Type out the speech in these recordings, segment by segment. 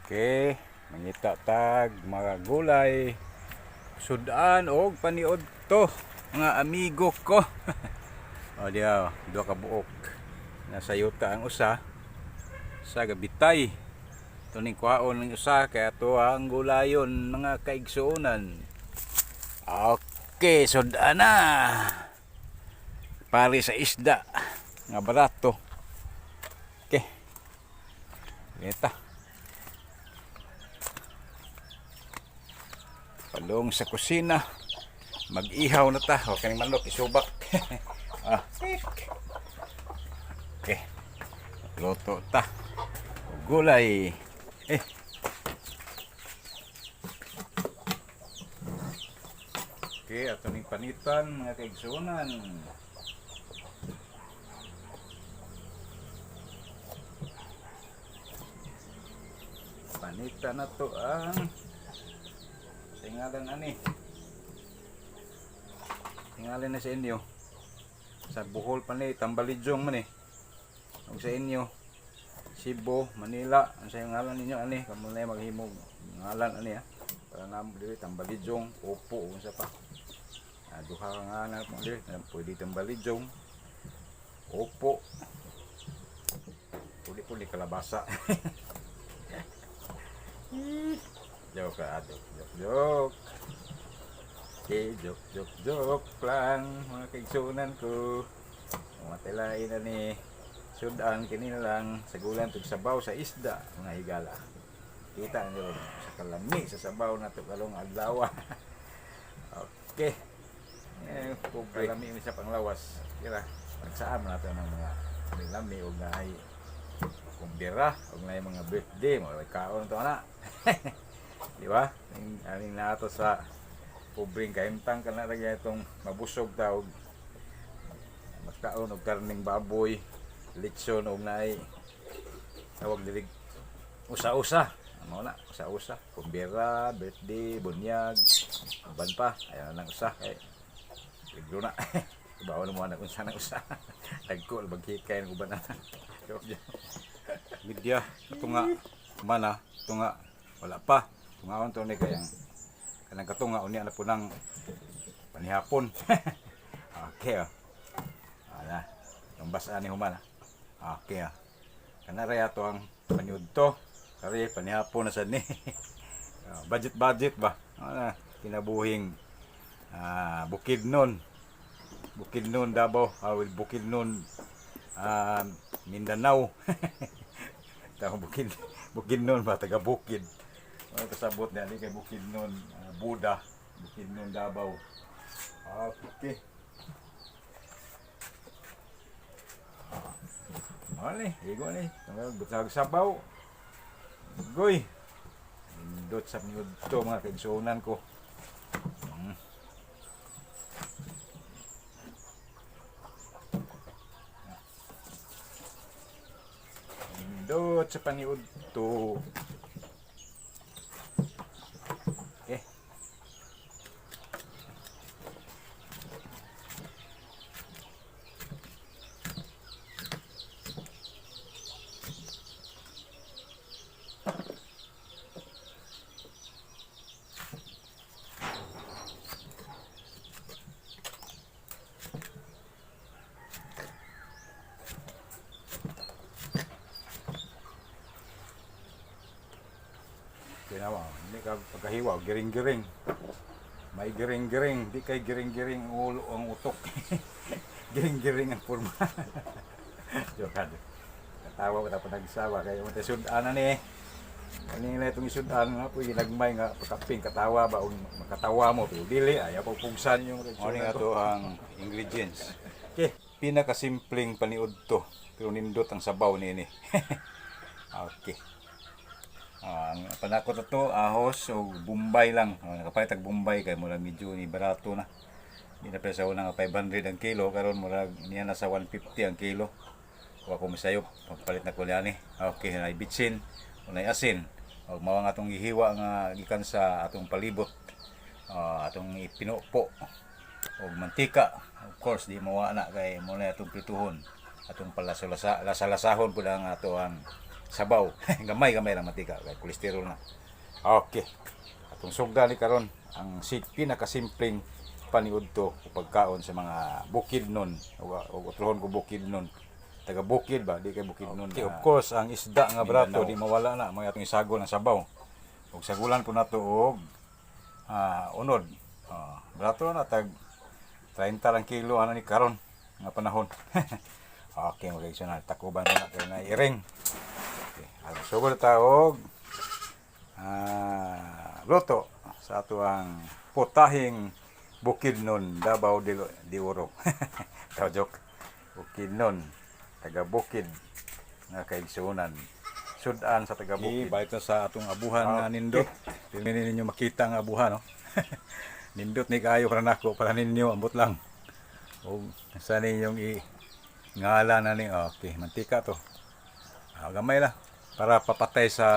Okay, mangita tag mga gulay. Sudan og paniud to, mga amigo ko. O diya, duha ka buok. Nasa yuta ang usa sa gabitay. Ito ning kuhaon ng usa kaya to ang gulayon, mga kaigsuonan. Okay, sudan na. Pari sa isda nga barato. Okay. Ita. Palong sa kusina. Mag-ihaw na ta. O kaning manok isubak. Ah. Okay. Luto ta. O, gulay. Eh. Okay, ato ning panitan, mga kaigsunan. Panitan na to ang tingalan ani. Tingalan na sa inyo. Sa Bohol pa ni, Tambalidyong man eh. Ug sa inyo, Cebu, Manila, ang sa ngalan ninyo ani, kamo na maghimog ngalan ani ha. Para namo diri Tambalidyong, Opo, unsa pa. Ah, duha ka ngalan mo diri, pwede Tambalidyong, Opo. Pwede po ni kalabasa. Joke ah, joke, joke, joke. Okay, joke, joke, joke lang, mga kaigsunan ko. Mga tilain na ni sudan kini na lang sagulan tug sabaw sa isda, mga higala. Kita niyo ron sa kalami sa sabaw na to karong adlaw. Okay. Eh, pobre lami mi sa panglawas. Kira nagsaan man nato ng mga lami og naay kumbira og naay mga birthday mo kaon to ana. Di ba? Ning aning nato sa pobreng kahimtang kana ra gyud itong mabusog ta og magkaon og karning baboy, litson og naay tawag diri usa-usa. Mao na, usa-usa. Kumbira, birthday, bunyag, uban pa. Ayaw na lang usa. Eh, ligro na. Ibaw na mo na kung saan ang usa. Dagko, maghikay ng uban na. Joke, joke. Media, tunga, mana, tunga, wala pa. Tungaon to ni kayang kanang katunga unya na po ng panihapon. Okay oh. Ala, yung basa ni human. Ah. Okay ah. Kana ato ang paniud to. Kari panihapon na sad ni. Ah, budget budget ba? Ana kinabuhing bukid nun. Bukid nun Davao, well, bukid nun Mindanao. Tao bukid bukid nun ba, taga bukid. Ano kasabot niya ni kay bukid nun Buda, bukid nun Davao. Okay. Ano ni? Igo ni. Tunggal butag sabaw. Goy. Nindot sa miyud to, mga kaigsuonan ko. Nindot sa paniud to. Okay. Ginawa, hindi ka pagkahiwa, giring-giring. May giring-giring, di kay giring-giring ang ulo ang utok. Giring-giring ang forma. Joke ka. Katawa ko tapos nagsawa kay mo sudan na ni. Kani na itong isudan nga po ginagmay nga pagkaping katawa ba og makatawa mo pero dili ayaw pag pugsan yung Mo nga to ang ingredients. Okay, pinakasimpleng paniud to pero nindot ang sabaw niini. Okay. Ah, ang panakot na to, ahos o Bombay lang. Ah, nakapalit og Bombay kay murag medyo ni barato na. Di na pa sa una nga 500 ang kilo, karon murag niya nasa 150 ang kilo. Wa ko misayop, magpalit na ko niani. Okay, nay bitsin, unay asin. Og mao nga atong gihiwa nga gikan sa atong palibot. Ah, atong ipinupo og mantika. Of course, di mawa na kay mo na atong prituhon. Atong palasalasa lasa-lasahon pud ang ato ang Sabaw. Gamay gamay lang mantika kay kolesterol na. Okay. Atong sugda ni karon ang si pinakasimpleng paniudto o pagkaon sa mga bukidnon o utrohon ko bukidnon, taga bukid ba, di kay bukidnon. Okay, of course ang isda nga brato di mawala na mga atong isagol ang sabaw ug sagulan po nato og unod. Brato na tag 30 lang kilo ano ni karon nga panahon. Okay, mga na takuban na kay na iring. Okay, ang sugod ta og luto sa ato ang putahing Bukidnon, Davao de Oro. Taw joke. Bukidnon, taga bukid nga kaigsuonan. Sudan sa taga bukid. Balik na sa atong abuhan nga nindot. Dili ninyo makita ang abuhan, no? Nindot ni kaayo para nako, para ninyo ambot lang. Og sa ninyong i ngala na ni, okay, mantika to. Gamay lang para papatay sa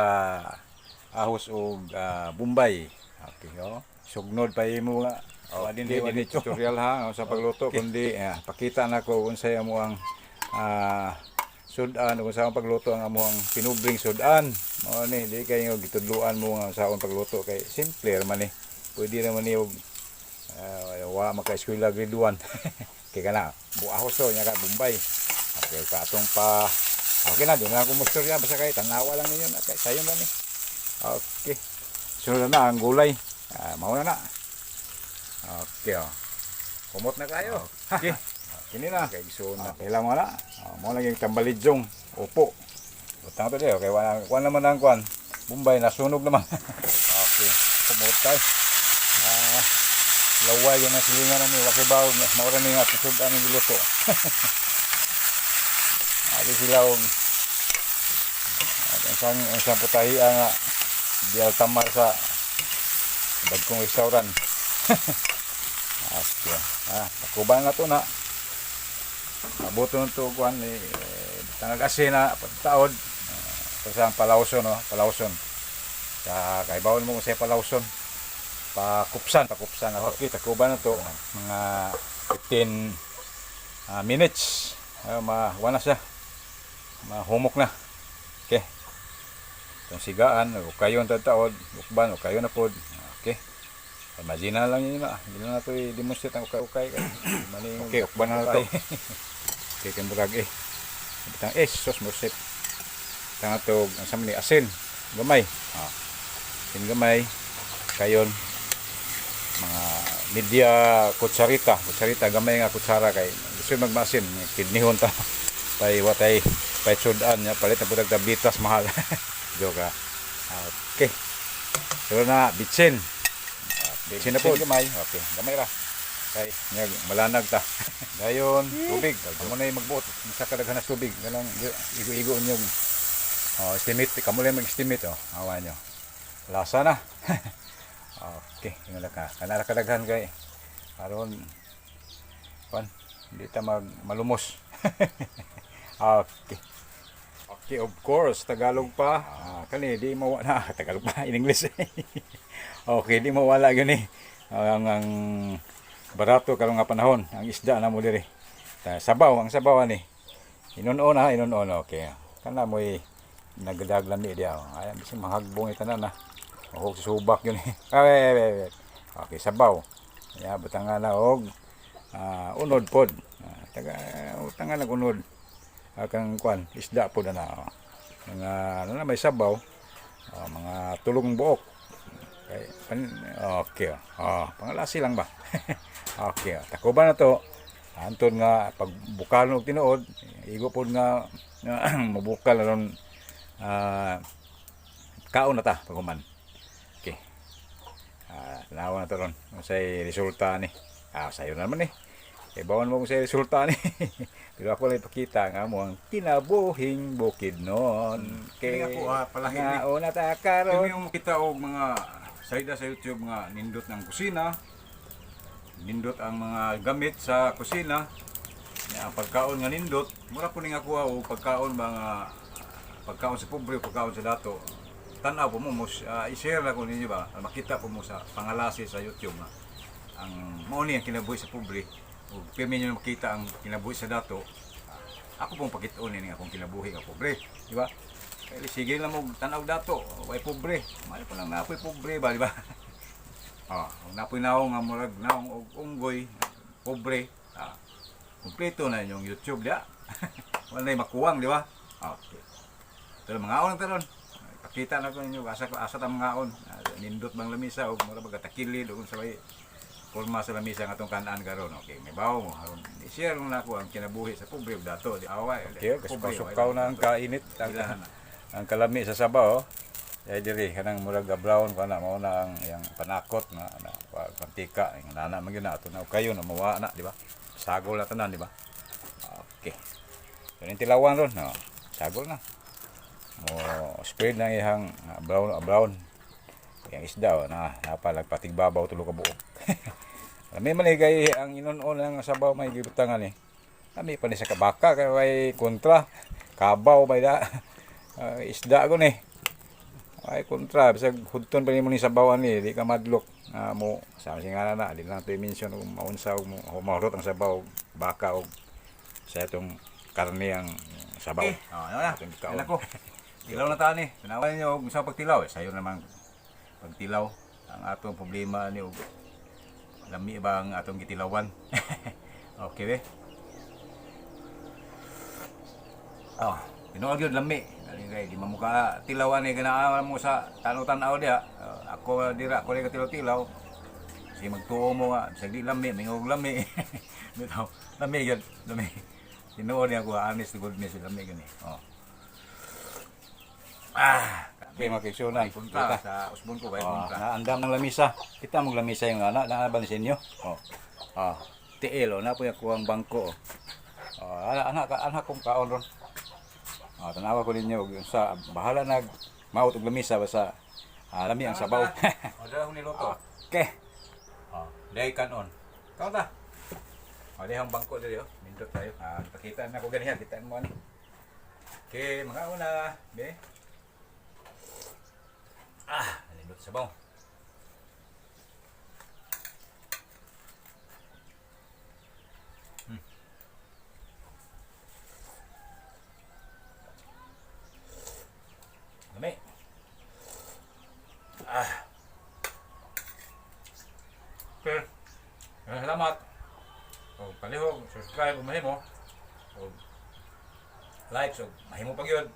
ahos og Bombay. Okay, oh. Sugnod pa imo nga. Okay, di di tutorial ha sa pagluto kundi pakita na ko unsay amo ang sudan kung sa pagluto ang among pinubring sudan. Mao ni di kayo gitudluan mo nga sa akong pagluto kay simple ra man ni. Pwede ra man ni og wa maka-eskwela grade 1. Kay kana, buahos to nya ka Bombay. Okay, pa atong pa. Okay na, di na ako mo-storya basta kay tanawa lang ninyo na kay sayon lang ni. Okay. Sunod na ang gulay. Mao na na. Okay, oh. Kumot na kayo. Okay. Kini na kay so na. Kailang wala. Mo lang yung tambalidyong. Opo. Butang to di okay, wala wala naman ang kwan. Bombay nasunog naman. Okay. Kumot tayo. Laway yun ang silingan na ni wakay baw mao ra ni nga sud ang giluto. Adi sila og ang isang putahi nga di altamar sa dagkong restaurant. Okay. Takuban na to na. Mabuto na to kuan ni tangag asin na taod. Sa ang palawson, no, palawson. Sa kaibawon mo kung sa palawson. Pakupsan, pakupsan na. Okay, takuban na to. Mga 15 minutes. Ma wala siya. Mahumok na. Okay. Itong sigaan, ukayon taod, ukban, ukayon na pod. Okay. Imagine na lang yun na. Hindi na nato i-demonstrate ang ukay-ukay. Okay, ukban na na to. Okay, kay murag eh. Bitang eh, sos mo sip. Tanga to, ang sa ni asin, gamay. Asin gamay. Kayon mga media kutsarita, kutsarita gamay nga kutsara kay gusto magmasin, kidnihon ta. Pay watay pay sudan nya palit na pud tablitas mahal. Joke ah. Okay. Pero na bitsin. Bitsin na po gamay. Okay, gamay ra. Kay nya malanag ta. Dayon tubig. Amo na magbuot sa kadaghan na tubig. Ganang igo-igo inyo. Oh, estimate kamo lang mag-estimate oh. Awa nyo. Lasa na. Okay, ingon ka. Kanara kadaghan kay aron kwan hindi ta mag malumos. Okay. Okay, of course, Tagalog pa. Kani di mawala Tagalog pa in English. Okay, di mawala gani. Ang barato karon nga panahon, ang isda na mo diri. Sabaw, ang sabaw ani. Inunon ha, inunon. Okay. Kana mo'y nagdaglan ni diya. Ay, bisin mahagbong itanan na. Mahog subak yun eh. Ay, ay, ay, ay. Okay, sabaw. Ya, butangan na og unod pod. Taga utangan nag unod. Kang kwan, isda pod na. Oh. Mga ano na may sabaw. Mga tulong buok. Okay, okay. Oh, pangalasi lang ba? Okay, oh. Takuban na to. Anton nga pag bukal og tinuod, igo pod nga, nga mabukal aron kaon na ta pag human. Okay. Tanawa na to ron. Unsay resulta ni. Sayo na naman eh. Kay bawon mo kung say resulta ni. Pero ako lang ipakita nga mo ang kinabuhing bukidnon. Kini Kay ako, palahi ni. nga una ta karon. Kami yung makita og mga saida sa YouTube nga nindot ng kusina, nindot ang mga gamit sa kusina, ya, ang pagkaon nga nindot, mura po ning ako og pagkaon mga pagkaon sa pobre, pagkaon sa dato. Tan-aw po mo, i-share na ko ninyo ba, makita po mo sa pangalasi sa YouTube nga ang mao ni ang kinabuhi sa pobre ug pirmi ninyo makita ang kinabuhi sa dato. Ako pong pakit-on ni akong kinabuhi nga pobre, di ba? Kaya sige lang mo tanaw dato, way pobre. May pa lang napoy pobre ba, di ba? Oh, napoy naong nga murag naong og unggoy, pobre. Ah, kumpleto na inyong YouTube dia. Wala na makuwang, di ba? Okay. Pero mga lang taron. Pakita na ko ninyo asa asa ta mga on. Ah, nindot bang lamisa og mura baga takilid og unsa bay porma sa lamisa nga atong kanaan karon. Okay, may bawo mo aron i-share na ako ang kinabuhi sa pobre ug dato. Di away. Okay, pobre, kasukaw na ang kainit ang, Ilahan na. ang kalami sa sabaw. Oh. Ay diri kanang murag ga brown kana mao na ang iyang panakot na, na pantika ang nana man gyud na ato na kayo na mawa na, di ba? Sagol na tanan, di ba? Okay. So ning tilawan ron, no. Sagol na. Mo spread na iyang brown brown. Yang isda oh, na napalagpatigbabaw tulo ka buok. Lami man eh, kay ang inon-on ang sabaw may gibutangan ni. Lami pa ni sa kabaka kay way kontra. Kabaw bay da. Ah, isda ko ni. Ay kontra bisag hudton pa nimo ni sabawan ni di ka madlok. Ah, mo sa nga na di lang to i-mention kung maunsa og mo mahurot ang sabaw baka og sa itong karne ang sabaw. Okay. Oh, ano na. Atong gikaon. Yan ako. Tilaw na ta ni. Tanawan ninyo og unsa pagtilaw eh. Sayo naman pagtilaw ang atong problema ni og lami ba ang atong gitilawan. Okay be. Oh, tinuod gyud lami. Dali kay di man mo ka tilawan ni kanaa mo sa tanaw-tanaw diha. Oh, ako dira ko rin katilaw-tilaw. Sige magtuo mo nga, bisag di lami, mingog lami. Bitaw, lami gyud, lami. Tinuod niya ako, honest to goodness, lami gani. Oh. Ah, Okay, mga kaigsuonan. kontra sa usbon ko, bay Oh, kontra. naandam ng lamisa. Kita mong lamisa yung ana, naa ba sa inyo? Oh. Ah, tiil oh, na po yung kuwang bangko. Oh. Oh, ana ana ka ana kong kaon ron. Ah, tanawa ko ninyo og sa bahala nag maot og lamisa basta lami ang sabaw. Oh, dala akong niluto. Okay. Oh, dahil kanon. Kaon ta. Oh, dahil ang bangko diri oh. Nindot tayo. Ah, pakita na ko ganihan, kitaan mo ani. Okay, mga una, be. Ah, nindot sabaw. Lami. Ah. Okay. Maraming salamat. O palihog, subscribe kung mahimo. O like, so mahimo pa gyud.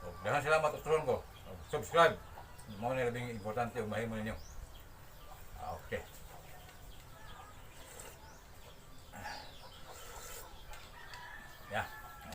O daghang salamat usturon ko. O subscribe. Mao ni labing importante ug mahimo ninyo. Ah, okay.